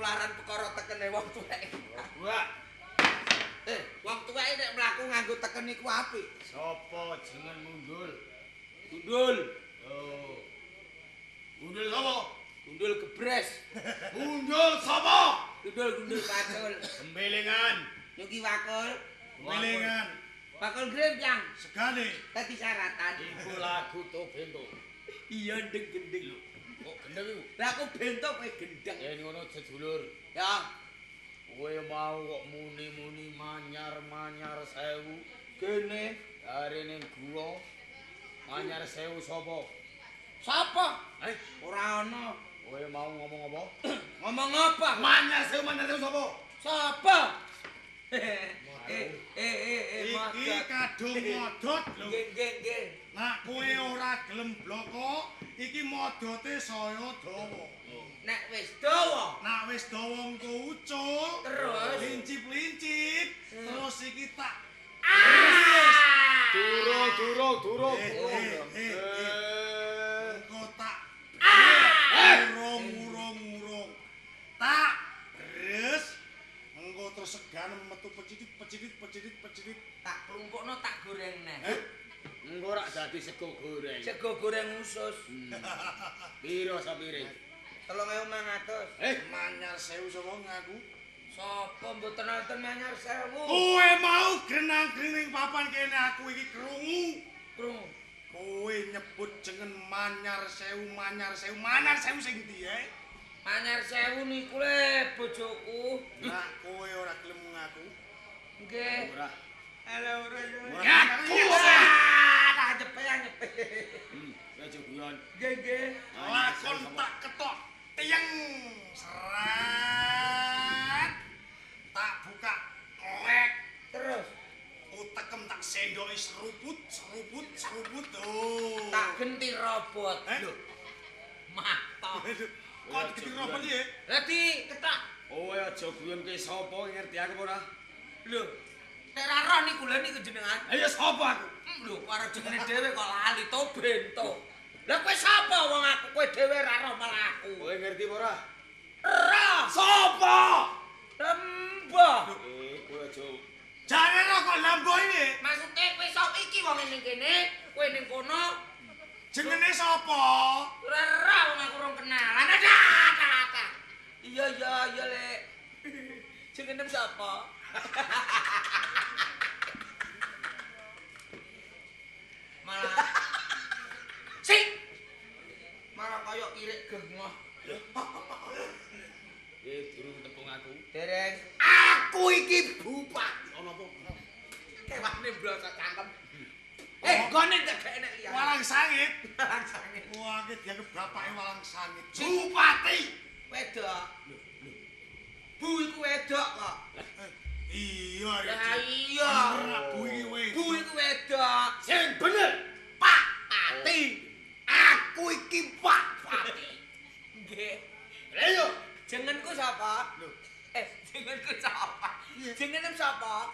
Ketularan perkara tekene wong tuwek. Wah. Wong tuwek nek mlaku nganggo teken iku apik. Sapa jeneng Gundul? Gundul. Oh. Gundul sapa? Gundul gebres. Gundul sapa? Gundul gundul pacul. Gembelengan. Nyuki wakul. Gembelengan. Bakul grempyang. Segane. Dadi syaratan. Iku lagu to bento. Iya ndeng gendeng. Kok gendeng iku? Lah aku bento kowe gendeng. Yen ngono sedulur. Ya. Kowe mau kok muni-muni manyar-manyar sewu. Kene are ning gua. Manyar sewu sapa? Sapa? Ora ana. Kowe mau ngomong apa? Ngomong apa? Manyar sewu sapa? Sapa? Iki kadung modot lho. Nggih, nggih, nggih. Nek kowe ora gelem bloko, iki modote saya dawa. Nek wis dawa, nek wis dawa engko ucul, terus lincip-lincip, terus iki tak Durung, durung. Engko tak urung. Tak terus engko terus segan metu pecidit. Tak klumpukno tak goreng neh. Engko rak dadi sego goreng. Sego goreng usus. Piro sapiring? 3500. Manyar sewu sapa ngaku? Sapa mboten wonten manyar sewu? Kowe mau genang-gening papan kene aku iki krungu. Krungu. Kowe nyebut jeneng manyar sewu sing ndi ae? Manyar sewu niku le bojoku. Nah, kowe ora gelem ngaku. Nggih. Ora. Halo ora. Ngaku ora. Tak nyepe. Aja guyon. Nggih, nggih. Lakon tak ketok tiyeng. Seret. Tak buka klek terus. Utekem tak sendoki seruput. Oh. Tak genti robot. Lho. Mata. Kok genti robot iki? Lah diketok. Kowe aja guyon ki sapa ngerti aku ora? Lho. Nek ra roh niku lho niku jenengan. Lah ya sapa aku? Lho, karo jenenge dhewe kok lali to bento. Lah kowe sapa wong aku kowe dhewe ra roh malah aku. Kowe ngerti apa ora? Roh. Sapa? Lembo. Kowe aja jare roh kok lambo iki. Maksude kowe sapa iki wong ning kene, kowe ning kono. Jenenge sapa? Ora roh wong aku rong kenalan. Ada. Iya iya Lek. Jenenge sapa? Malah sik. Malah kaya kirik gengoh. Durung tepung aku. Dereng. Aku iki bupati. Ana apa? Kewane blosok cangkem. Gone tegek nek liyane. Walang sangit. Walang sangit. Wah, iki dianggep bapake walang sangit. Bupati. Wedok. Lho, lho. Bu iku wedok kok. Iya, lah iya. Bu iki wedok. Bu iku wedok. Sing bener. Pak Pati. Aku iki Pak Pati. Nggih. Lha yo jenengku sapa? Lho. Jenengku sapa? Jenenge sapa?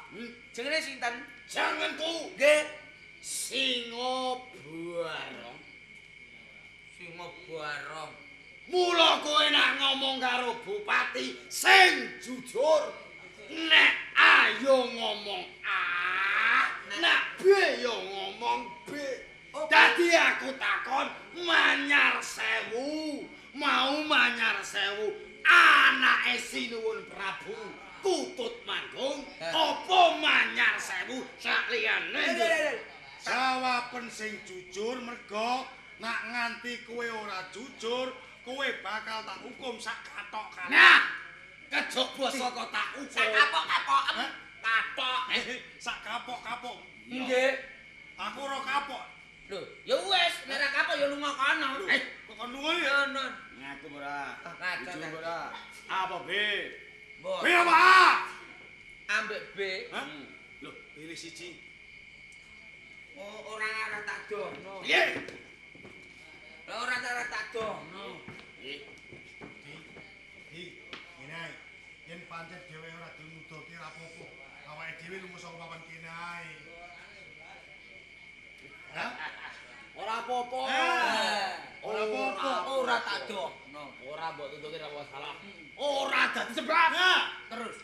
Jenenge sinten? Jenengku nggih. Singo Barong. Singo Barong. Mula kowe nak ngomong karo bupati sing jujur. Nek A yo ngomong A, nek B yo ngomong B. Dadi aku takon manyar sewu, mau manyar sewu anake Sinuwun Prabu Kutut Manggung apa manyar sewu sakliyane? Jawaben sing jujur mergo nak nganti kowe ora jujur, kowe bakal tak hukum sak kathok-kathok. Nah, kejaba saka tak hukum. Sak kapok-kapok. Kathok. Sak kapok-kapok. Nggih. Aku ora kapok. Lho, ya wis, nek ora kapok ya lunga kono. Kok kon lunga ya? Ngono. Ngaku ora? Jujur ora? A apa B? B apa A? Ambek B. Hah? Lho, pilih siji. Oh, ora arah tak dono. Piye? Lah ora arah tak dono. Piye? Di, ngene ae. Yen pancen dhewe ora gelem ngudoki ora apa-apa. Awake dhewe lunga saka papan kene ae. Hah? Ora apa-apa. Ora apa-apa. Ora tak dono. Ora Ora mbok tutuke ora salah. Ora dadi sebab. Terus.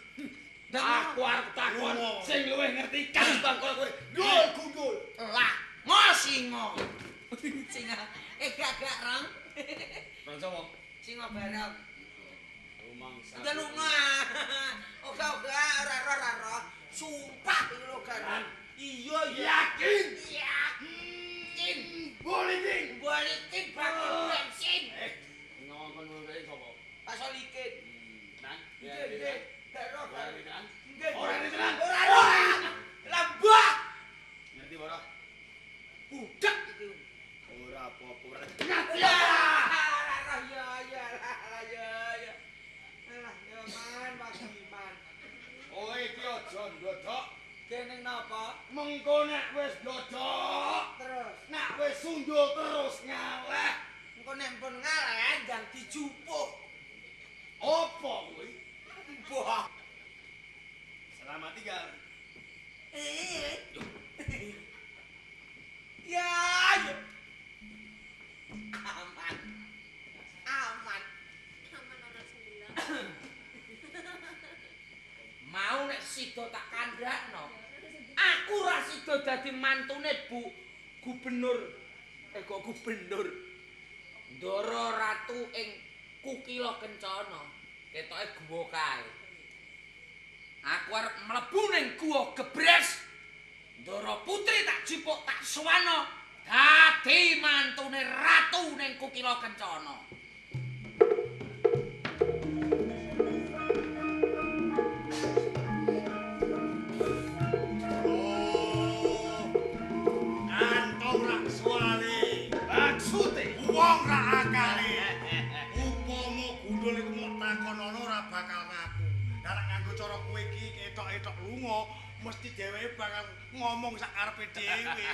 Aku arep takon sing luwih ngerti kang kowe. Gundul gundul. Lah, ngosingo. Singa. Gak gak rong. Rong sapa? Singa bareng. Rumangsa. Udah lunga. Oga oga ora ora ora. Sumpah iki lho kan. Iya yakin. Yakin. Bolikin. Bolikin bakul bensin. Ngomong kowe sapa? Pak Solikin. Nang. Nggih. Ora tenan. Ora ora. Lambak. Ngerti ora? Budak iki. Ora apa-apa ora. Ya ya ya ya ya. Alah ya man wagiman. Kowe iki aja ndodok. Dening napa? Mengko nek wis ndodok terus nek wis sundul terus ngaleh. Engko nek pun ngaleh ndang dijupuk. Apa kuwi? Wah. Selamat tinggal. Ya. Aman. Aman. Aman ora sembilan. Mau nek sida tak kandhakno. Aku ora sida dadi mantune Bu Gubernur. Kok gubernur. Ndara Ratu ing Kukila Kencana. Ketoke guwa kae. Aku arep mlebu ning guwa Gebres. Ndara Putri tak jipuk tak suwana dadi mantune ratu ning Kukila Kencana. Oh. Kantong rak suwale. Maksude wong rak akale. Upama gundul iku mok takonono ora bakal ngaku. Lah nek nganggo cara kowe iki ketok-etok lunga, mesti dheweke bakal ngomong sak karepe dhewe.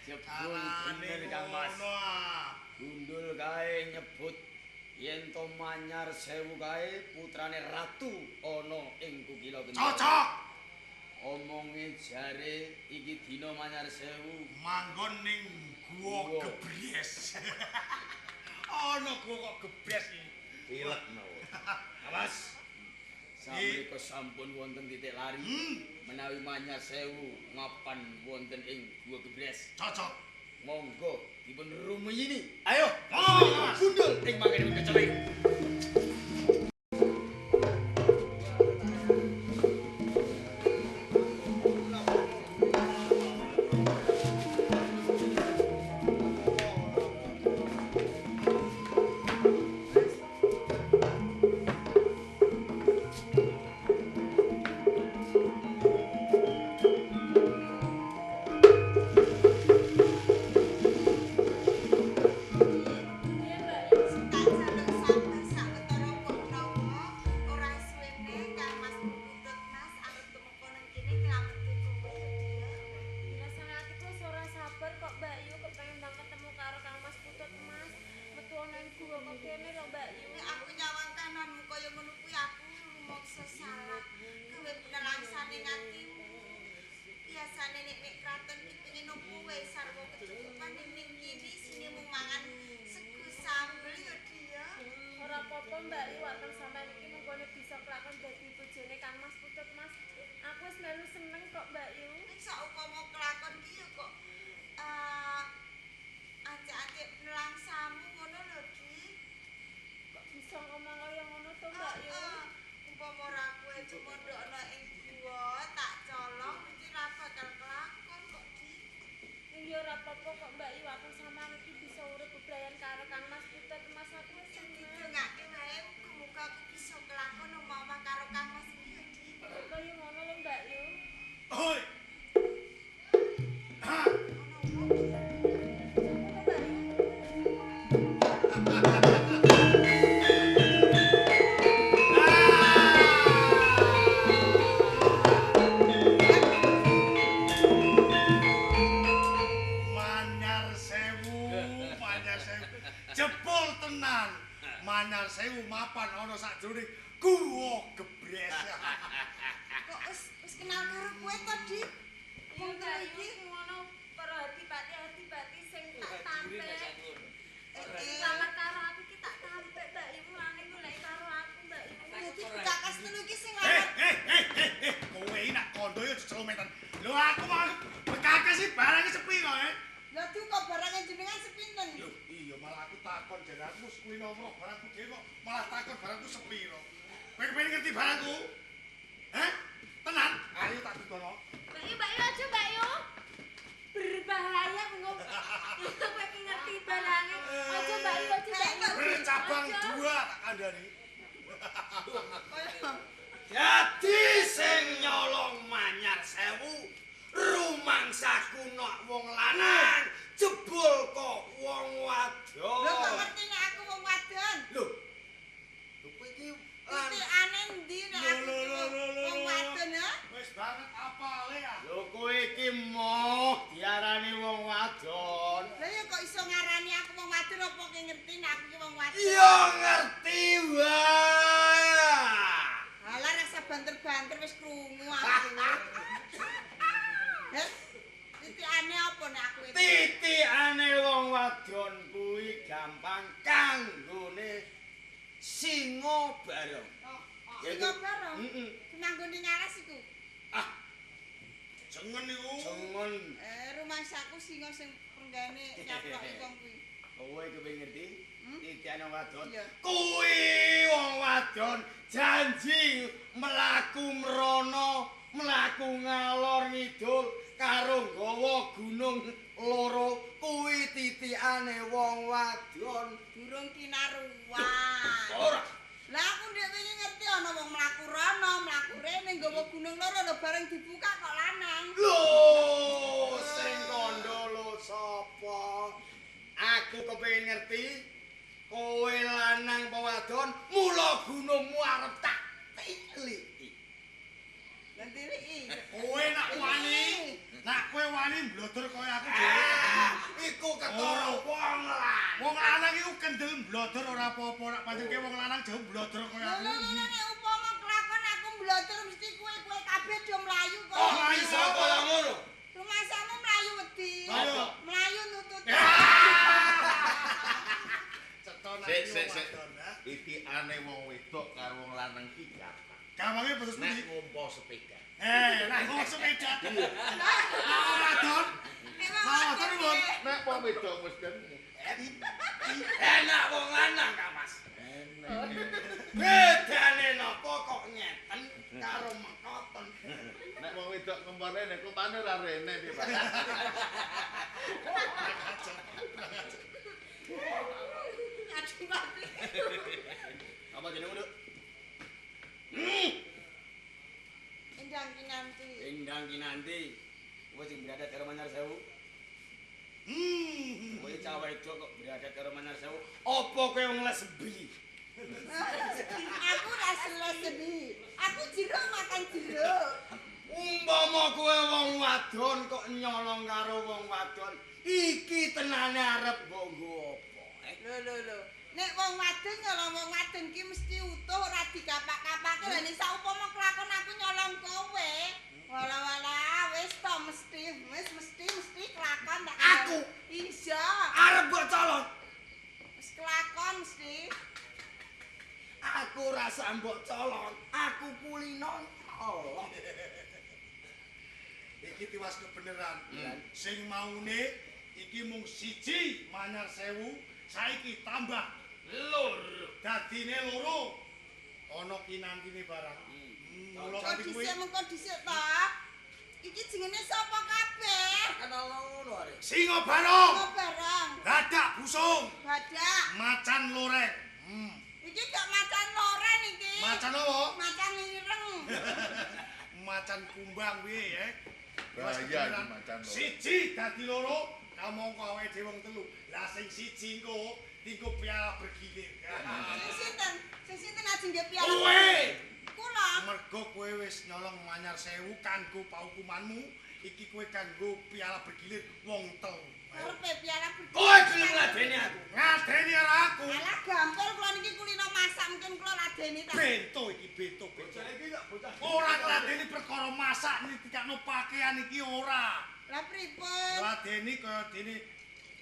Jebul bener Kang Mas. Gundul kae nyebut yen to Manyar Sewu kae putrane ratu ana ing Kukila Kencana. Cocok. Omonge jare iki dina Manyar Sewu manggon ning guwa Gebres. Ana guwa kok Gebres iki. Pilek menawa. Awas. Samrika sampun wonten titik lari. Menawi Manyar Sewu ngapan wonten ing Guwa Gebres. Cocok. Monggo dipun rumiyini. Ayo, gundul ing mangkene kecelik. Manyar Sewu mapan ana sakjroning Guwa Gebres. Kok wis kenal karo kowe to, Dik? Wong iki ngono para adipati-adipati sing tak tampil. Selamat karo aku iki tak tampil. Lah duka barange jenengan sepinten? Lho, iya malah aku takon jare aku wis kuwi nomor barangku dhewe kok malah takon barangku sepiro. Kowe kepengin ngerti barangku? Hah? Tenan? Ayo tak dudono. Mbak Yu, Mbak Yu aja Mbak Yu. Berbahaya mengko. Kowe ki ngerti barange. Aja Mbak Yu, aja Mbak Yu. Bercabang dua tak kandhani. Dadi sing nyolong Manyar Sewu rumangsaku nok wong lanang jebul kok wong wadon. Lho kok ngerti nek aku wong wadon? Lho. Lho kowe iki titikane endi nek aku wong wadon ha? Wis banget apale ah. Lho kowe iki moh diarani wong wadon. Lah ya kok iso ngarani aku wong wadon apa ki ngerti nek aku ki wong wadon? Iya ngerti wae. Halah rasa banter-banter wis krungu aku. Heh. Titikane apa nek aku iki? Titikane wong wadon kuwi gampang kanggone singa barong. Singa barong? Heeh. Nganggone ngaras iku. Ah. Jengen niku. Jengen. Rumangsaku singa sing penggane nyaploki wong kuwi. Kowe kepengin ngerti? Titikane wong wadon. Iya. Kuwi wong wadon janji mlaku mrono, mlaku ngalor ngidul karo nggawa gunung loro kuwi titikane wong wadon. Durung kinaruwan. Ora. Lah aku ndek wingi ngerti ana wong mlaku rono, mlaku rene nggawa gunung loro lho bareng dibuka kok lanang. Lho, sing kandha lho sapa? Aku kepengin ngerti kowe lanang apa wadon, mula gunungmu arep tak tiliki. Lah tiliki. Kowe nak wani, nak kowe wani mblodor kaya aku dhewe. Iku ketara wong lanang. Wong lanang iku kendel mblodor ora apa-apa, nak pancen wong lanang jauh mblodor kaya aku. Lho lho lho nek upama kelakon aku mblodor mesti kowe-kowe kabeh do mlayu kok. Oh, iso kaya ngono. Rumasamu mlayu wedi. Mlayu nutut. Sik sik sik. Titikane wong wedok karo wong lanang iki gampang. Gampange basa Nek pundi? ngompo sepeda. Nek ngompo sepeda. Nek wong wadon. Nek Nek wadon wong. Nek wong wedok mesti enak wong lanang Kang Mas. Enak. Bedane napa kok ngeten karo mengkoten. Nek wong wedok ngompo rene, kumpane ora rene piye, Pak. Aduh mati. Apa jenengmu, Nduk? Endang Kinanti. Endang Kinanti. Kowe sing beradat karo Manyar Sewu. Kowe cah wedok kok beradat karo Manyar Sewu. Apa kowe wong lesbi? Aku ora lesbi. Aku jeruk makan jeruk. Umpama kowe wong wadon kok nyolong karo wong wadon, iki tenane arep mbok nggo apa? Lho lho lho. Nek wong wadon nyolong wong wadon ki mesti utuh ora dikapak-kapake. Lah nek saupama kelakon aku nyolong kowe, walah-walah wis to mesti, wis mesti mesti kelakon tak. Aku iya. Arep mbok colong. Wis kelakon mesti. Aku rasa mbok colong, aku kulino nyolong. Iki tiwas kebeneran. Sing maune iki mung siji Manyar Sewu, saiki tambah loro. Dadine loro. Ana kinantine barang. Mula Kok dhisik mengko dhisik to. Iki jenenge sapa kabeh? Kenal ngono arek. Singa Barong. Singa Barong. Badak busung. Badak. Macan loreng. Iki gak macan loren iki. Macan apa? Macan ireng. Macan kumbang piye ya? Bahaya iki macan loro. Siji dadi loro, kamangka awake dhewe wong telu. Lah sing siji engko dinggo piala bergilir. Sing sinten? Sing sinten ajeng nggih piala? Kowe. Kula. Mergo kowe wis nyolong Manyar Sewu kanggo paukumanmu, iki kowe kanggo piala bergilir wong telu. Karepe piala bergilir. Kowe gelem ngladeni aku. Ngladeni karo aku. Alah gampil kula niki kulino masak mungkin kula ladeni ta. Bento iki bento. Bocah iki kok bocah. Ora ngladeni perkara masak nitikakno pakaian iki ora. Lah pripun? Ngladeni kaya dene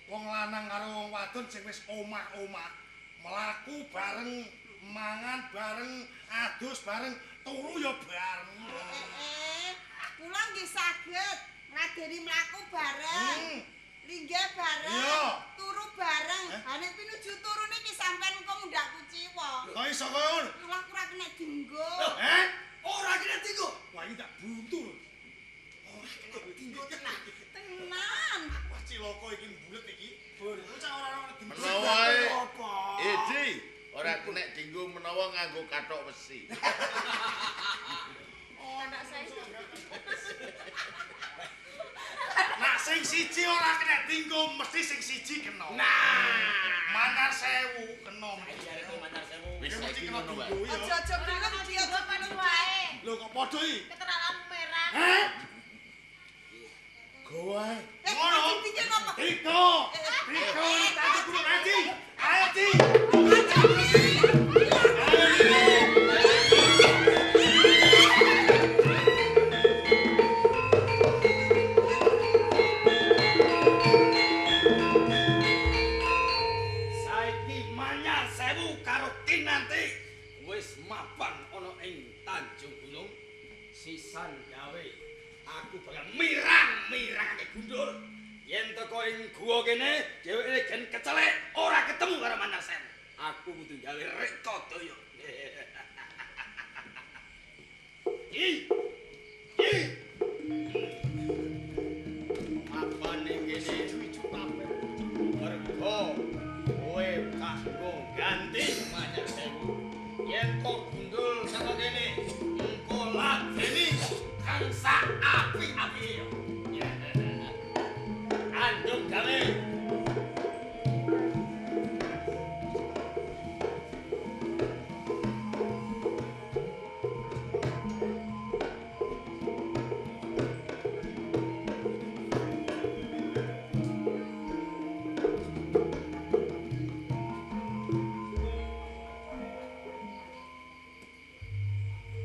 wong lanang karo wong wadon sing wis omah-omah, mlaku bareng, mangan bareng, adus bareng, turu ya bareng. Kula nggih saged ngladeni mlaku bareng. Linggih iso koyo ngono? Alah aku ora kena dinggo. Heh? Ora kena dinggo. Wah iki tak buntu. Ora kena dinggo tenan. Tenan. Wah cilaka iki mbulet iki. Bocah ora ono dinggo. Menawa apa? Edi, ora kena dinggo menawa nganggo kathok wesi. Anak saya. Nak sing siji ora kena dinggo mesti sing siji kena. Nah, Manyar Sewu kena. Jarene Manyar Sewu. Wis Mesti saiki kena ngono wae. dinggo ya. Aja-aja gelem iki aja Padha wae. Lho kok padha iki? Keterak lampu merah. Heh? Gowo ae. Eh, Ngono. dikit apa? Tiko. Tiko tak kudu ngaji. Ayo Di. Saiki Manyar Sewu karo Kinanti wis mapan ana ing Tanjung Gunung. Sisan gawe aku bakal mirang-mirangake Gundul. Yen teko ing guwa kene dheweke gen kecelek ora ketemu karo Manyar Sewu. Aku kudu gawe reka daya. I. I. Mapan ing kene Ijo kabeh. mergo kowe kanggo ganti Manyar Sewu. Yen to Gundul saka kene engko ladeni kang sak api-api. Andung gawe.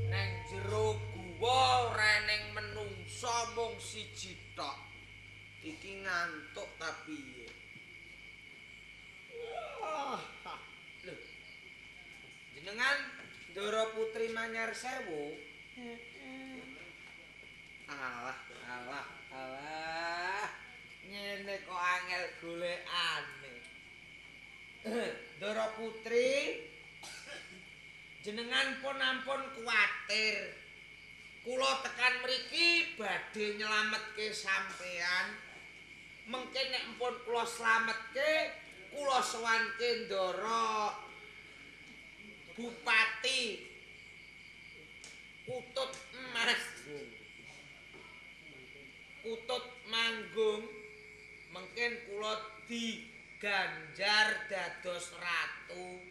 Neng jero guwa ora neng menungsa mung siji tok. Iki ngantuk ta piye? Lho. Jenengan Ndara Putri Manyar Sewu? Alah, alah, alah. Ngene kok angel golekane. Ndara Putri, jenengan pun ampun kuwatir. Kula tekan mriki badhe nyelametke sampean. Mengke nek pun kula slametke, kula sowanke Ndara Bupati Kutut Emas. Kutut Manggung. Mengken kula diganjar dados ratu.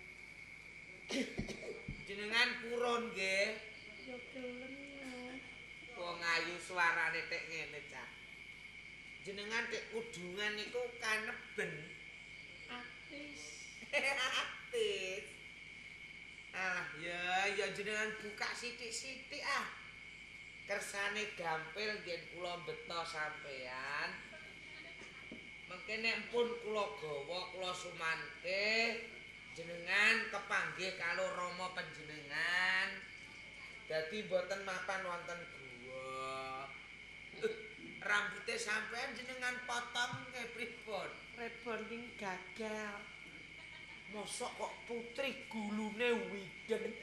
Jenengan purun nggih? Ya gelem. Wong ayu suarane tek ngene, Cak. Jenengan tek kudungan niku kaneben. Artis. Artis. Ah, ya ya jenengan buka sithik-sithik ah. Kersane gampil ngen kula beto sampean. Mengke nek pun kula gawa kula sumanke jenengan kepanggih karo rama panjenengan. Dadi mboten mapan wonten guwa. Rambute sampean jenengan potong nggih pripun? Rebonding gagal. Mosok kok putri gulune widen.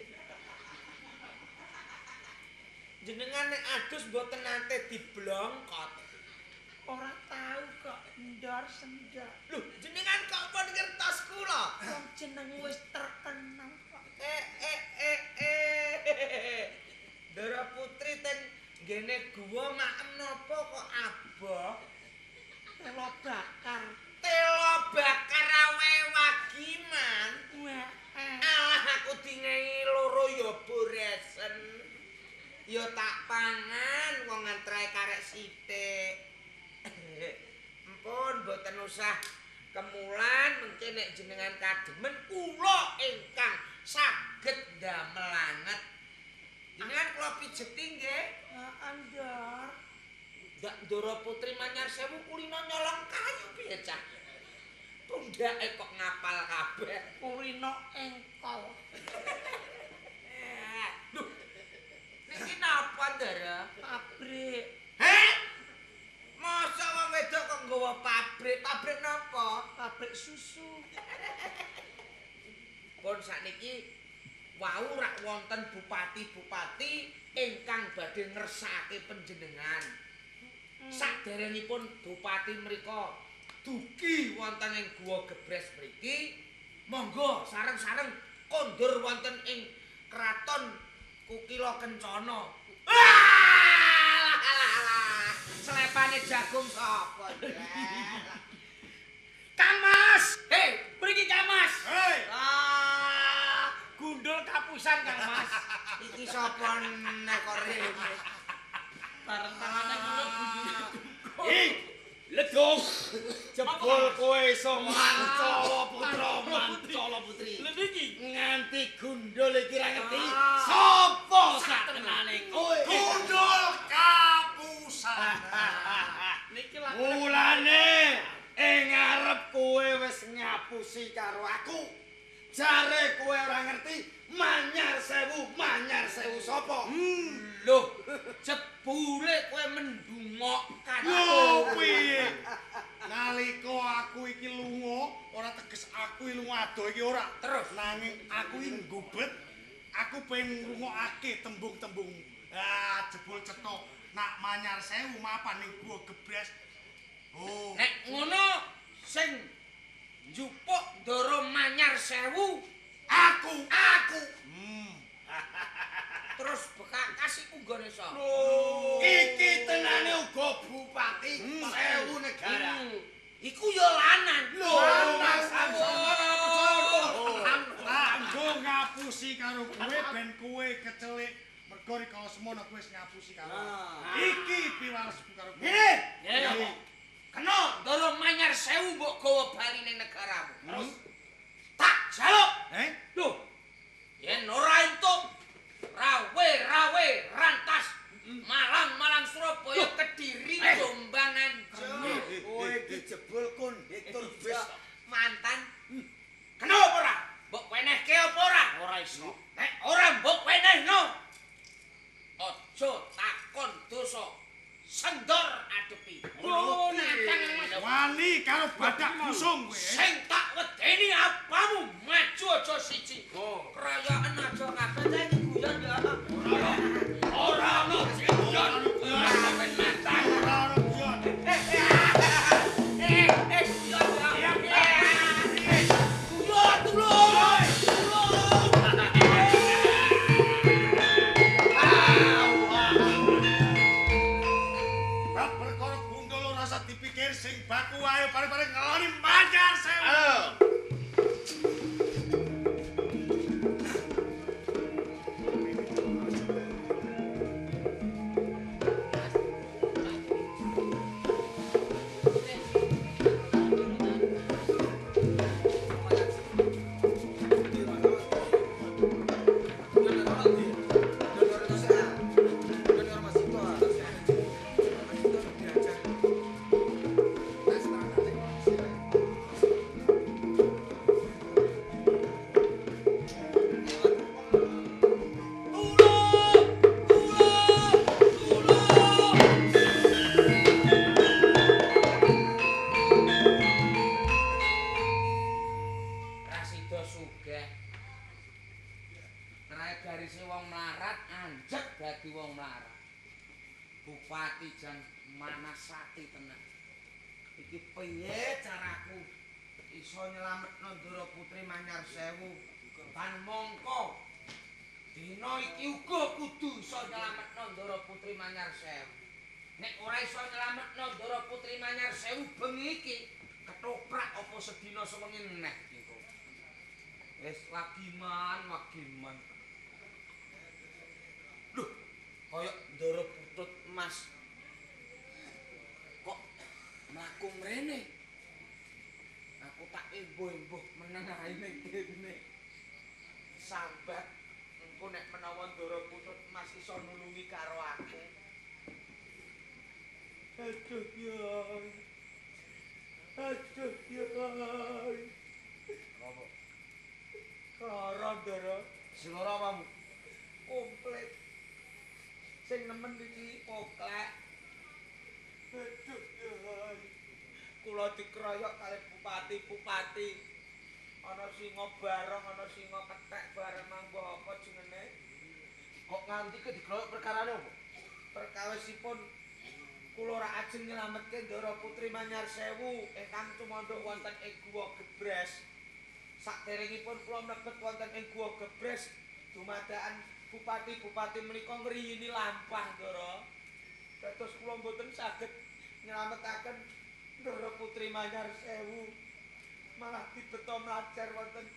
Jenengan nek adus mboten nate diblongkot. Ora tau kok ndor sendok. Lho, jenengan kok pun ngertos kula? Wong jeneng wis terkenal kok. Ndara Putri teng nggene guwa maem napa kok aboh? Telo bakar. Telo bakar awe wagiman. Wah. Alah aku dingehi loro ya boresen. Ya tak pangan wong ngantrae karek sithik. Empun mboten usah kemulan, mengke nek jenengan kademen kula ingkang saged ndamel anget. Jenengan kula pijeti nggih. Heeh, Ndor. Ndak Ndara Putri Manyar Sewu kulino nyolong kayu piye cah? Pundhake kok ngapal kabeh. Kulino engkol. Lho. Niki napa, Ndara? Pabrik. Heh? Masa wong wedok kok nggawa pabrik? Pabrik napa? Pabrik susu. Pun sakniki Wau rak wonten bupati-bupati ingkang badhe ngersakake panjenengan. Saderengipun bupati mriko dugi wonten ing Guwa Gebres mriki, monggo sareng-sareng kondur wonten ing Kraton Kukila Kencana. Alah alah alah. Selepane jagung sapa? Kang Mas. Hei, mriki Kang Mas. Hei. Ah, gundul kapusan Kang Mas. Iki sapa nek kok rene? Bareng tangane gundul gundul. Ih, ledung. Jebul kowe iso mancala putra, mancala putri. Lha niki nganti gundul iki ra ngerti sapa satenane kowe. Gundul kapusan. Niki lak mulane ing ngarep kowe wis ngapusi karo aku. Jare kowe ora ngerti Manyar Sewu sapa? Loh, jebule kowe mendungok Lho piye? Nalika aku iki lunga, ora teges aku iki lunga adoh iki ora. Terus nanging aku iki nggubet, aku pengen ngrungokake tembung-tembung. Ah, jebul cetha nak Manyar Sewu mapan ning Guwa Gebres. Oh. Nek ngono sing njupuk Ndara Manyar Sewu aku. Terus bekakas iku nggone sapa? Iki tenane uga bupati Sewu negara. Iku ya lanang. Lho, Mas Anggo ngapusi karo kowe ben kowe kecelik mergo rikala semono kowe wis ngapusi karo aku. Iki piwalesku karo kowe. Ngene. Kena Ndara Manyar Sewu mbok gawa bali ning negaramu. Terus tak jaluk. Lho. Yen ora entuk rawe-rawe rantas Malang-malang Surabaya Kediri Jombang Nganjuk. Kowe iki jebul kondektur bis mantan. Kena apa ora? Mbok wenehke apa ora? Ora iso. Nek ora mbok wenehno. Aja takon dosa. Sendor adepi. Oh, wani karo badak busung kowe. Sing tak wedeni apamu maju aja siji. Krayaan aja kabeh ta iki guyon ya. Ora ono guyon. Ora ben mantan. Ora ono guyon. Guyon ya. Guyon tulung. Tulung. Bab perkara gundul ora usah dipikir sing baku ayo bareng-bareng ngeloni Manyar Sewu. Bupati jan manasati tenan. Iki piye caraku iso nyelametno Ndara Putri Manyar Sewu? Ban mongko dina iki uga kudu iso nyelametno Ndara Putri Manyar Sewu. Nek ora iso nyelametno Ndara Putri Manyar Sewu bengi iki ketoprak apa sedina sewengi neh iki. Wis wagiman, wagiman. Loh, koyok Ndara Putut Mas. Kok mlaku mrene? Aku tak embuh-embuh meneng ae ning kene. Sambat engko nek menawa Ndara Putut Mas iso nulungi karo aku. Aduh ya. Aduh ya. Apa? Lara Ndara. Sing lara apamu? Komplit. Sing nemen iki poklek. Aduh ya. Kula dikeroyok kalih bupati-bupati. Ana singa barong, ana singa kethek bareng manggo apa jenenge? Kok nganti ke digloyok perkarane apa? Perkawisipun kula ora ajeng nyelametke Ndara Putri Manyar Sewu ingkang tumandhuk wonten ing Guwa Gebres. Saderengipun kula mlebet wonten ing Guwa Gebres, dumadakan bupati-bupati menika ngriyini lampah, Ndara. Dados kula mboten saged nyelametaken Ndara Putri Manyar Sewu. Malah dibeto mlajar wonten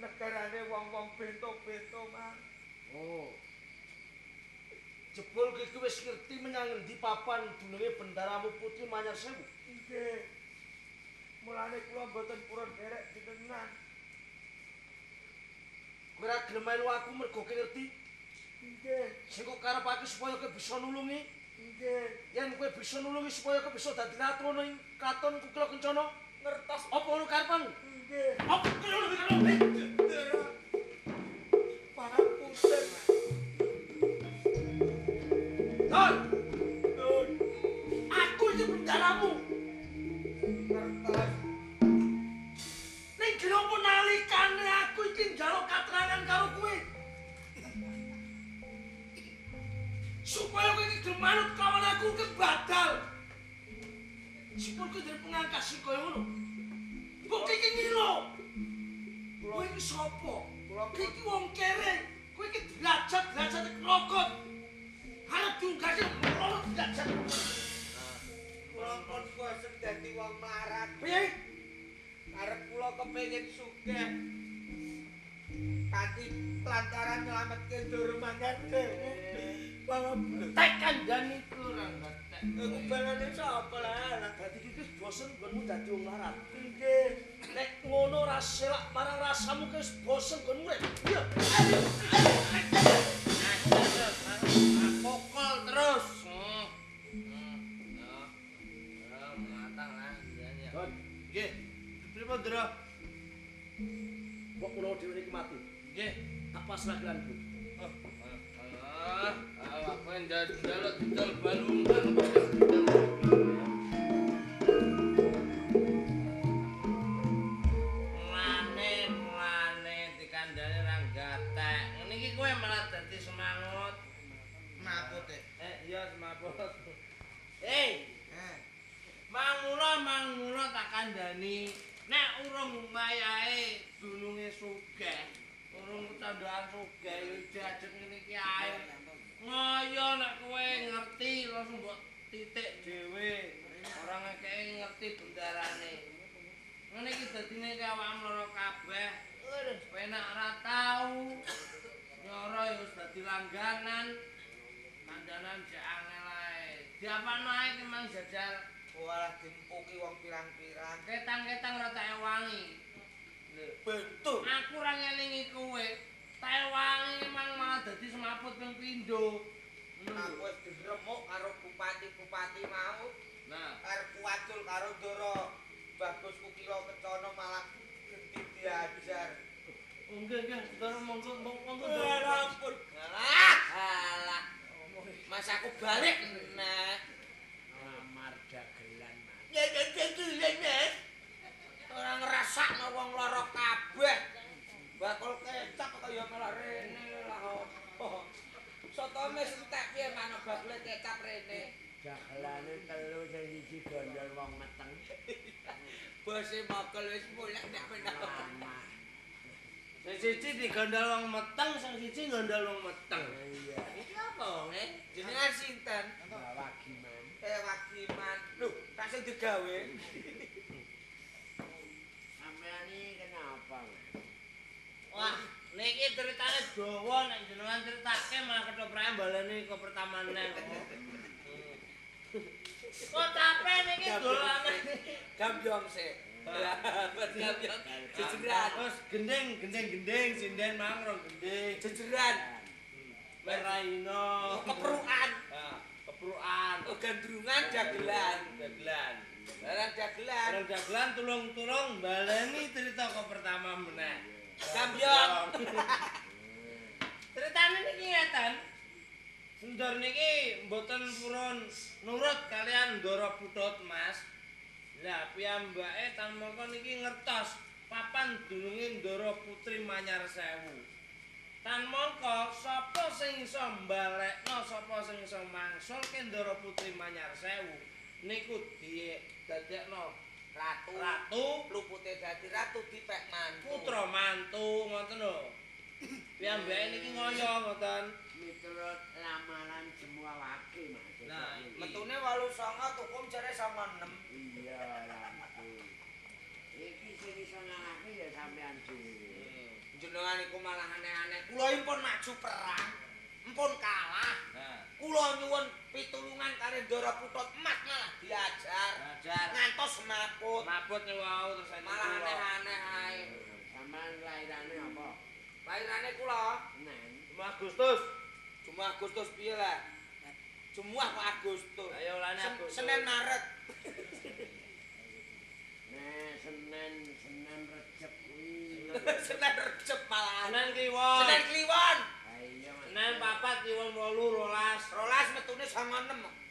negarane wong-wong bento-bento, Mas. Oh. Jebul iki wis ngerti menyang ngendi papan dununge bendaramu Putri Manyar Sewu. Nggih. Mulane kula mboten purun derek jenengan. Kowe ora gelem melu aku mergo ngerti? Nggih. Sing kok karepake supaya kowe bisa nulungi? Nggih. Yen kowe bisa nulungi supaya kowe bisa dadi ratu ana ing kraton Kukila Kencana, ngertos apa ngono karepmu? Nggih. Apa ngono karepmu? Ndara. Pangapunten. Don. Don. Aku iki bendaramu. Ngertos. Ning kenapa nalikane aku iki njaluk katerangan karo kowe? Supaya kowe iki gelem manut kawan aku ke badal. Sipun kowe dari pengangkas sing kaya ngono. Kok iki ngilo? Kowe iki sapa? Kowe iki wong kere. Kowe iki derajat-derajat krokot. Arep diunggahke merono derajat. Kula pun bosen dadi wong melarat. Piye? Arep kula kepengin sugih. Kanthi lantaran nyelametke Ndara Manyar Sewu. Tek kandhane iku ora gatek. Iku balane sapa lah? Dadi iki wis bosen nggonmu dadi wong larat. Nggih. Nek ngono ora selak marang rasamu ki wis bosen nggonmu urip. Iya. Pukul terus. Matang lah ya. Nggih. Pripun, Ndra? Mbok kula dhewe niki mati. Nggih. Tak pasrah kelan, Bu. Aku njaluk didol balungan. Mulane dikandhane ra gatek. Ngene iki kowe malah dadi semangut. Maput e. Iya semaput. Hei. Mangmula tak kandhani. Nek urung mayahe dununge sugih, urung kecanduan sugih yo jajeg ngene iki ae. Ngoyo nek kowe ngerti langsung mbok titik dhewe. Ora ngekeki ngerti bendarane. Ngene iki dadine ki awakmu lara kabeh. Penak ora tau. Nyoro ya wis dadi langganan. Kandhanan jek angel ae. Diapakno ae ki mang jajal. Walah dimpuki wong pirang-pirang. Ketang-ketang ora tak ewangi. Bentuk. Aku ora ngelingi kowe. Tak ewangi emang malah dadi semaput ping pindho. Aku wis diremuk karo bupati-bupati mau. Nah, arep kuwadul karo Ndara Bagus Kukila Kencana malah genti diajar. Nggih, nggih, Ndara monggo monggo. Ampun. Alah, alah. Mas aku balik nah. Lamar dagelan, Mas. Ya dagelan, Mas. Ora ngrasakno wong lara kabeh. Bakul kecap kaya malah rene lah apa. Soto wis entek piye manuk bakule kecap rene. Dagelane telu sing siji gondol wong meteng. Bose mogol wis mulih nek menawa. Sing siji digondol wong meteng, sing siji gondol wong meteng. Iya. Iki apa wong e? Jenengan sinten? Wagiman. Wagiman. Lho, tak sing digawe. Sampeyan iki kenapa, Mas? Wah, niki ceritane dawa nek jenengan critake malah ketoprake baleni ke pertama neh. Kok capek niki dolane. Gambyong sik. Gambyong jejeran. Terus gending gending sinden mang rong gending. Jejeran. Meraino. Keprukan. Keprukan. Oh, gandrungan dagelan. Dagelan. Barang dagelan. Barang dagelan tulung-tulung baleni cerita ke pertama meneh. Gambyong. Ceritane niki ngeten. Sendor niki mboten purun nurut kalian Ndara Putut Mas. Lah piyambake tan mongko niki ngertos Papan dununge Ndara Putri Manyar Sewu. Tan mongko sapa sing iso mbalekno, sapa sing iso mangsulke Ndara Putri Manyar Sewu niku didadekno ratu. Ratu lupute dadi ratu dipek mantu. Putra mantu ngoten lho. Piyambake niki ngoyo ngoten. Miturut ramalan semua wake Mas. Nah, metune 89 tukum jare 96. Iya, ratu. Iki sing iso ngalahke ya sampean dhewe. Jenengan iku malah aneh-aneh. Kula impun maju perang, empun kalah. Kula nyuwun pitulungan karo Ndara Putut Emas malah diajar. Ngantos semaput. Maput niku wau terus malah aneh-aneh ae. Sampean lairane apa? Lairane kula Senen. Agustus. Jumat Agustus piye lah? Jumat kok Agustus. Ayo lane Agustus. Senin Maret. Nah, Senin Recep kuwi. Senin Recep malah. Senin Kliwon. Senin Kliwon. Ha iya Mas. Senin 4 Kliwon 8 12. 12 metune 96.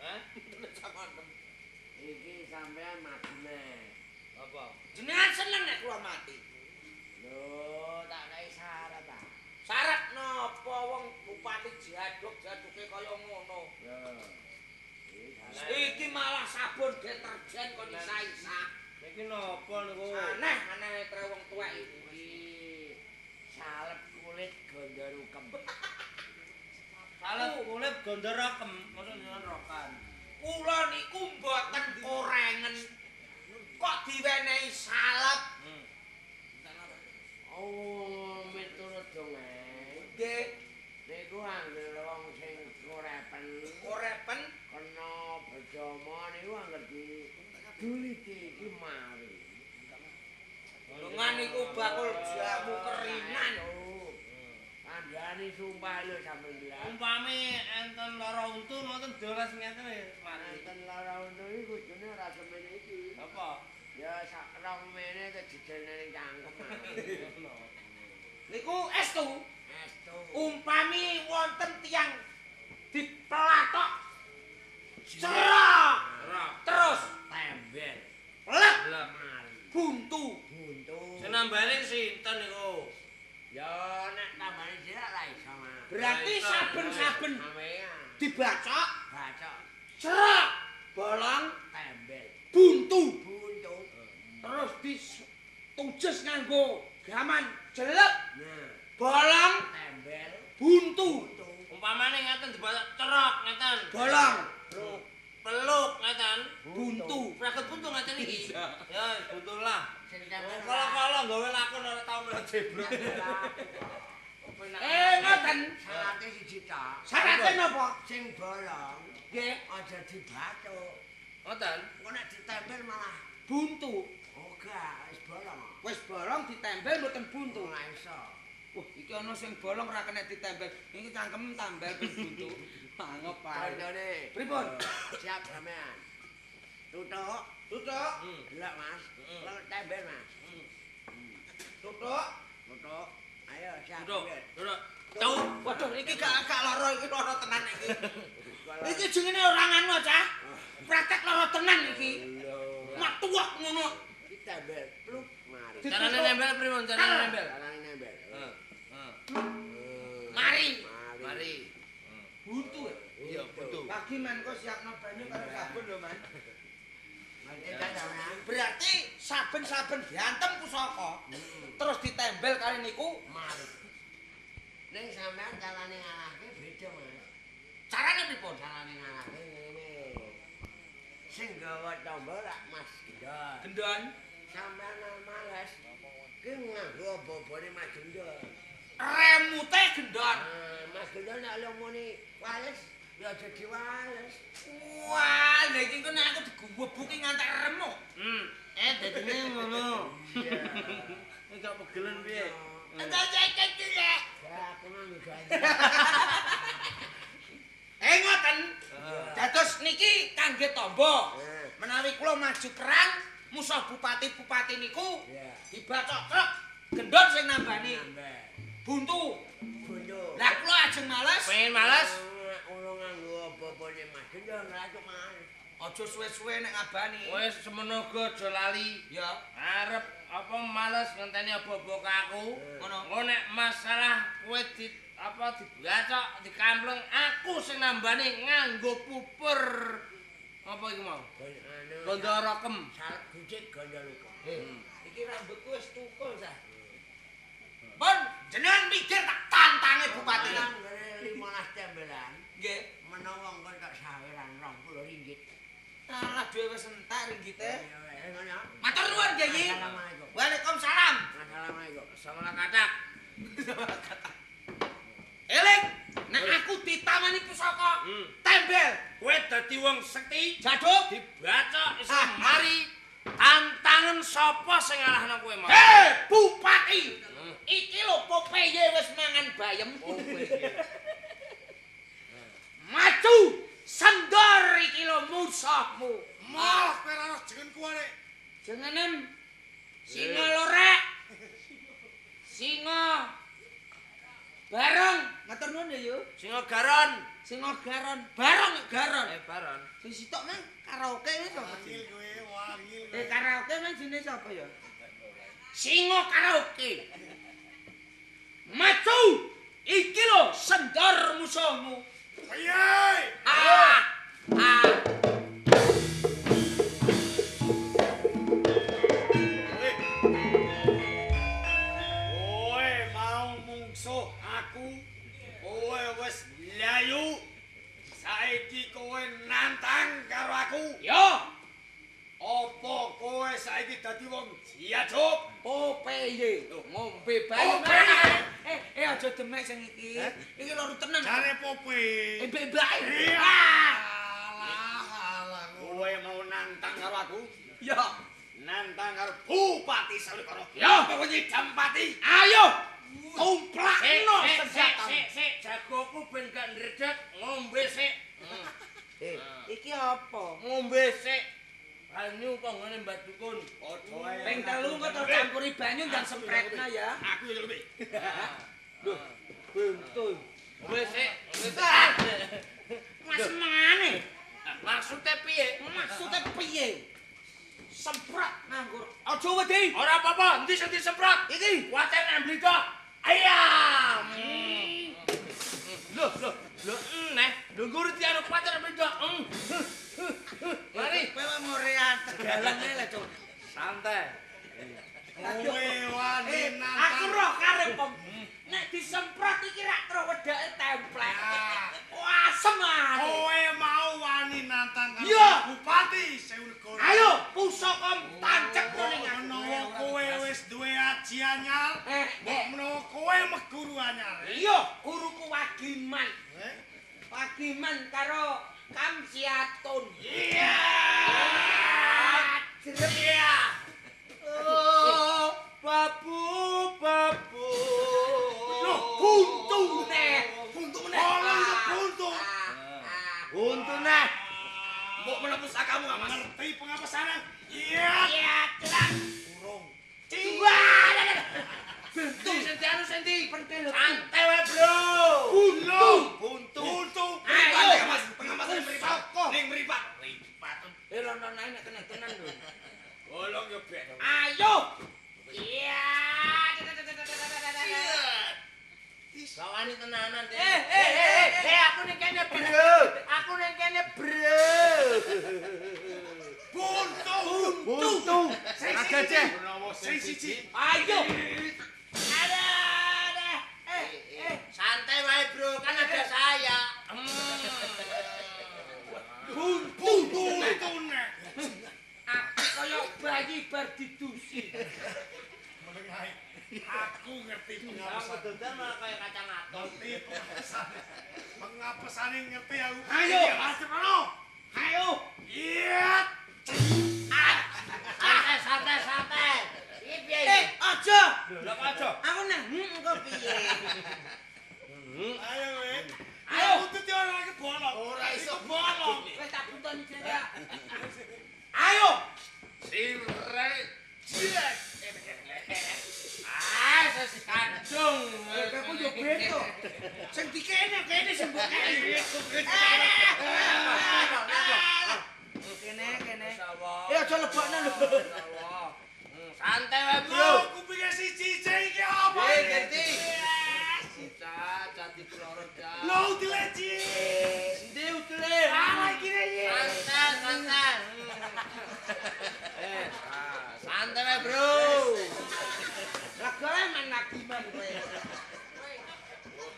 Hah? Metune 96. Iki sampean madine. Apa? Jenengan seneng nek kula mati. Lho, tak kei syarat ta. Syarat napa wong bupati jaduk-jaduke kaya ngono. Lho. Iki malah sabun deterjen kon isa-isa. Niki napa niku? Aneh, aneh tre wong tuwek iki. Salep kulit gondorukem. Salep kulit gondorokem, maksud jenengan rokan. Kula niku mboten korengen. Kok diwenehi salep? Oh, miturut dongeng. Nggih. Niku anggere wong sing korepen, korepen kena bejama niku anggere duliti iki mari. Lungan niku bakul jamu keringan. Kandhane sumpah lho sampeyan bilang. Umpami enten lara untu wonten doles ngeten mari. Enten lara untu iki kudune ora semene iki. Apa? Ya sak rong mene tejejelne ning cangkem. Niku estu. Estu. Umpami wonten tiyang dipelatok cerok. Terus tembel. Lek mari. Buntu. Buntu. Sing nambani sinten niku? Ya nek tambani sira ra iso, Mas. Berarti saben-saben dibacok, bacok. Cerok, bolong, tembel. Buntu. Buntu. Terus ditujes nganggo gaman jelek. Nah, bolong, tembel, buntu. Umpamane ngaten dibacok cerok ngeten. Bolong, peluk ngeten, buntu. Praget buntu ngeten iki. Ya buntu lah. Kala-kala gawe lakon ora tau melok jebrok. Ngoten. Syarate siji tok. Syarate napa? Sing bolong nggih aja dibacok. Ngoten. Engko nek ditempel malah buntu. Oh gak, wis bolong. Wis bolong ditempel mboten buntu. Ora iso. Wah, iki ana sing bolong ora kena ditempel. Iki cangkem tambel ben buntu. Mangep ae. Kandhane. Pripun? Siap sampean. Tutuk. Tutuk. Delok Mas. Delok tembel Mas. Tutuk. Tutuk. Ayo siap. Tutuk. Tutuk. Tuh. Waduh, iki gak lara iki lara tenan iki. Iki jenenge ora nganu, Cah. Praktek lara tenan iki. Mak tuwek ngono. Iki tembel pluk mari. Carane nembel pripun? Carane nembel. Carane nembel. Heeh. Mari. Mari. Buntu. Iya, buntu. Pagi man kok siapno banyu karo sabun lho, Man. Berarti Berarti saben-saben diantem pusaka. Terus ditembel kali niku mari. Ning sampean carane ngalahke beda, Mas. Carane pripun? Carane ngalahke ngene. Sing gawa tombo rak Mas Gendon. Gendon. Sampean males. Ki nganggo bobone Mas Gendon. Remute Gendon. Mas Gendon nek lumune wales ya aja diwales. Wah, lha iki engko nek aku diguwebuki ngantek remuk. Dadine ngono. Iya. Nek gak pegelen piye? Ya aku nganggo ganti. Ngoten. Dados niki kangge tamba. Menawi kula maju perang, musuh bupati-bupati niku dibacok truk Gendon sing nambani. Buntu. Buntu. Lah kula ajeng males. Pengen males. Ora nganggo bobone Mas Gendon ora cuk males. Aja suwe-suwe nek ngabani. Wis semono aja lali. Ya. Arep apa males ngenteni apa-apa ka aku. Ngono. Engko nek masalah kowe di apa dibacok, dikampleng, aku sing nambani nganggo pupur. Apa iki mau? Gondorokem. Salep gucik gondolukem. Iki rambutku wis tukul sah. Pun jenengan mikir tak tantange bupati. Nang 15 tembelan. Nggih. Menawa engko tak saweran 20 ringgit. Alah duwe wis entek ringgite. Ngono. Matur nuwun Kyai. Assalamualaikum. Waalaikumsalam. Assalamualaikum. Sama katak. Eling, nek aku ditamani pusaka, tembel. Kowe dadi wong sekti, jaduk, dibacok iso mari. Tantangan sapa sing ngalahno kowe mau? Hei, bupati. Iki lho Popeye wis mangan bayem. Maju, sendor iki lho musuhmu. Malah kowe ora roh jenengku arek. Jenengem Singa Lorek. Singa Barong, matur nuwun ya yo. Singa Garon. Singa Garon, Barong Garon. Baron. Sing sitok nang karaoke wis sapa jenenge? Kowe wangil. Karaoke nang jenenge sapa ya? Singa karaoke. Maju! Iki lho sendor musuhmu. Piye? Ah! Ah! Kowe mau mungsuh aku, kowe wis mlayu. Saiki kowe nantang karo aku. Yo. Apa kowe saiki dadi wong jiaduk? Popeye ngombe banyu. Aja demek sing iki. Iki loro tenan. Jare Popeye. Mbek-mbake. Alah, alah. Kowe mau nantang karo aku? Ya. Nantang karo Bupati Salikara. Ya. Kowe nyidam pati. Ayo. Tumplakno senjata. Sik, jagoku ben gak ndredeg, ngombe sik. Iki apa? Ngombe sik. Banyu kok ngene Mbak Dukun. Padha ae. Ping 3 kok terus campuri banyu dan sempretna ya. Aku yo lebih. Lho, bentu. Ngombe sik, ngombe sik. Mas mengane. Maksude piye? Maksude piye? Semprot nganggur. Aja wedi. Ora apa-apa, endi sing disemprot? Iki. Kuwatir nek mblidok. Ayam. Lho, lho, lho neh, lho nguri anu kuwatir nek mblidok. Mari, kowe morean tegalan ae lah, Cuk. Santai. Kowe wani nantang. Aku roh karep. Nek disemprot iki rak terus wedake templek. Asem ah. Kowe mau wani nantang karo Bupati Sewunegara. Ayo pusaka tancep ning aku. Menawa kowe wis duwe aji anyar, mbok menawa kowe meguru anyar. Iya, guruku Wagiman. Wagiman karo Kamsiatun. Iya. Iya. Oh, babu babu. Loh, buntu neh. Buntu meneh. Oh, buntu. Buntu neh. Mbok menawa pusakamu gak Mas? Ngerti pengapesane? Iya. Iya, celang. Urung. Buntu senti anu senti. Pentil. Santai wae, Bro. Buntu. Buntu. Buntu. Ayo, Mas, pengamasane mripat. Ning mripat. Mripat. Lono nae nek kena tenan lho. Bolong yo bek. Ayo. Iya. Sawani tenanan. Aku ning kene, Bro. Aku ning kene, Bro. Buntu. Buntu. Sing siji. Sing siji. Ayo. Ada, ada. Santai wae, Bro, kan ada saya. Buntu. Buntu nek. Aku kaya bayi bar didusi. Meneng ae. Aku ngerti pengapesan. Aku dodan malah kaya kacang atom. Ngerti pengapesan. Pengapesane ngerti aku. Ayo, Mas Rono. Ayo. Iya. Santai, santai, santai. Iki piye iki? Aja. Lho kok aja? Aku nang kok piye? Ayo kowe. Ayo. Buntut yo ora iki bolong. Ora iso bolong. Wis tak buntoni dhewe. Ayo. Sire. Jek. Ah, wis kadung. Aku yo beto. Sing dikene kene sing mbok kene. Santai wae, Bro. Lega men lagiman kowe.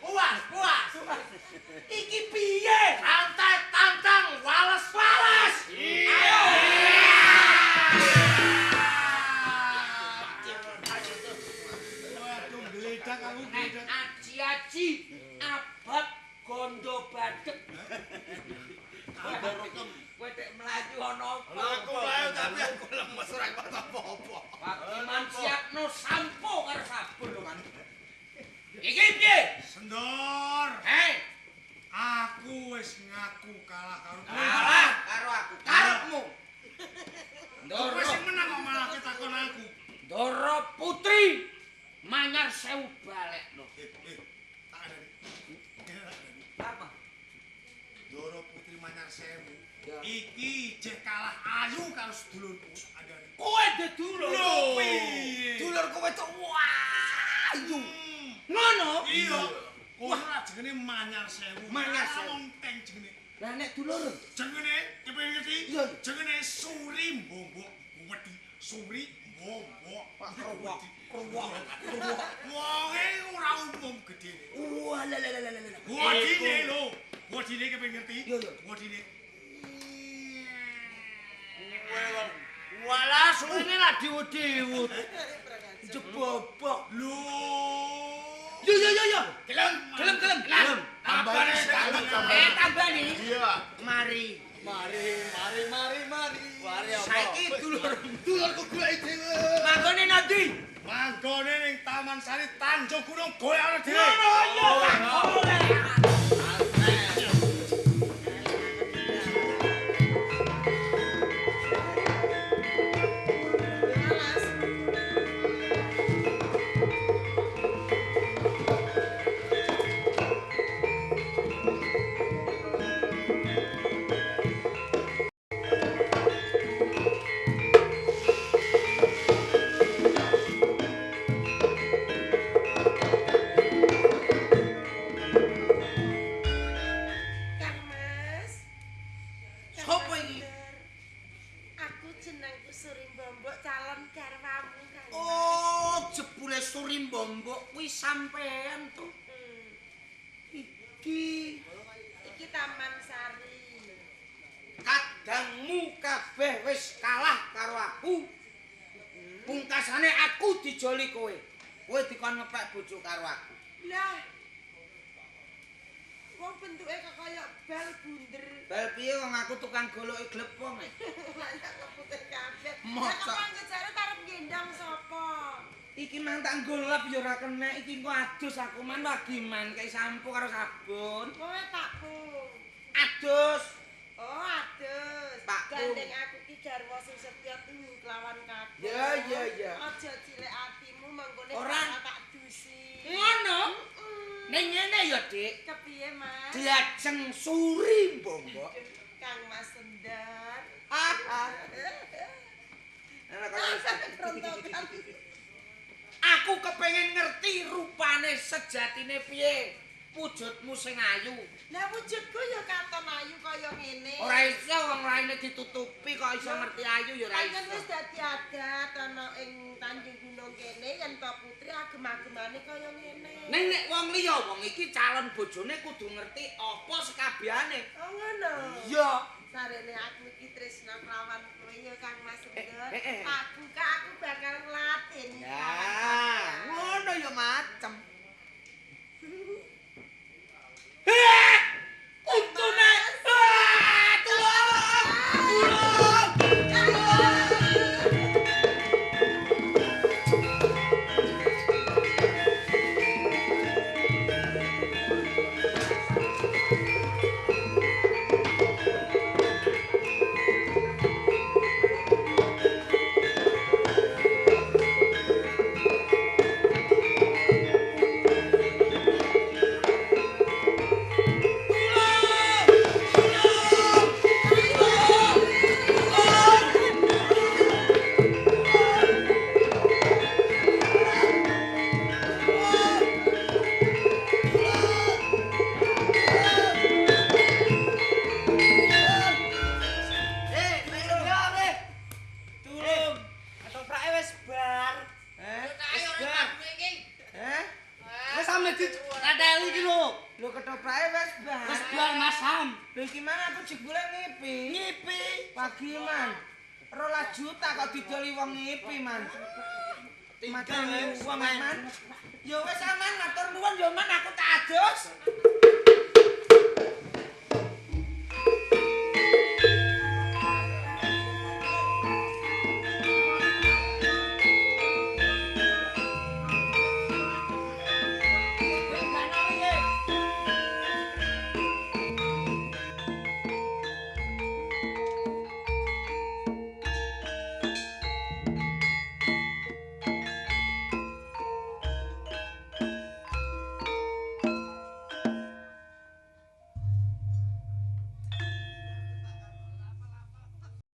Puas, puas. Iki piye? Santai tantang wales-wales. Ayo. Waduh, gledak aku Nek gledak. aji-aji abot gondo badhek. Kowe tek mlayu ana apa? Aku mlayu tapi aku lemes ora kuat apa-apa. Wakiman siapno sampo karo sabun lho, Man. Iki piye? Sendor. Hei, Aku wis ngaku kalah karo kowe. kalah karo aku. Karepmu. Kowe Ndoro, sing menang kok malah takon aku. Ndoro Putri Manyar Sewu balekno. Tak adani. Tak adani. Apa? Ndoro Putri Manyar Sewu. Ya. Iki jeh kalah ayu karo sedulurku adane. Kowe dedulur. Lho, piye? Dulur kowe tok ayu. Ngono? Iya. Kowe ora jenenge Manyar Sewu. Manyar Sewu. Wong teng jenenge. Lah nek dulur Jenenge kepengin ngerti? Iya. Jenenge Suri Mbombok Wedi. Suri Mbombok. Kruwok, kruwok, kruwok. Wonge ora umum gedene. Wah, lah lah lah lah lah. Wedine lho. Wedine kepengin ngerti? Iya, iya. Wedine. Walah, suwene lah diwud-diwud. Jebobok. Lho. Yo yo yo yo. Gelem, Gelem gelem. Gelem. Tambah Eh tambah nih. Iya. Mari. Mari, mari, mari, mari. Mari apa? Saiki dulur Dulurku goleki dhewe. manggone nang ndi? Manggone ning Taman Sari Tanjung Gunung golek ana dhewe. Ngono yo tak golek. Alas. Kang Mas. Kang Sopo iki? Amber. Aku jenengku Suri Mbombok calon garwamu Kang Mas. Oh, jebule Suri Mbombok kuwi sampean to. Iki Iki Taman Sari. kadangmu kabeh wis kalah karo aku. Pungkasane aku dijoli kowe. Kowe dikon ngepek bojo karo aku. Lah. Wong bentuke kok kaya bal bunder. Bal piye wong aku tukang goloki glepong e. Lah keputih kabeh. Lah Masa? kok ngejare arep gendong sapa? Iki mang tak golap ya ora kena, iki engko adus aku man wagiman kei sampo karo sabun. Kowe Pakku. Adus. Oh, adus. Pakku. Gandeng aku ki garwa sing setya tuhu kelawan kakung. Ya, ya, ya. Aja cilik atimu mangkone Ora. bakal tak dusi. Ngono. Mm. Ning ngene ya, Dik. Kepiye, Mas? Diajeng Suri Mbombok. Kang Mas Sendar. Ah, ah. Ana kaya Rontokan. Aku kepengin ngerti rupane sejatine piye. Wujudmu sing ayu. Lah wujudku ya katon ayu kaya ngene. Ora iso wong raine ditutupi kok iso ngerti ayu ya ora Pancen iso. wis dadi adat ana ing Tanjung Gunung kene yen to putri agem-agemane kaya ngene. Ning nek wong liya wong iki calon bojone kudu ngerti apa sekabehane. Oh ngono. Iya. Sarene aku iki tresna kelawan kowe ya Kang Mas Sendar. Eh, eh, eh. Tak buka aku bakal nglateni. Ya, ngono ya macem. Eh! Untune. Ah, tulung! Tulung! Tulung! iki lho. Lho ketoprake wis bar. Wis bar Mas Sam. Lho iki mang aku jebule ngipi. Ngipi. Pagi man. 12 juta kok didoli wong ngipi man. Tinggal wong man. Ya wis aman matur nuwun ya man aku tak adus.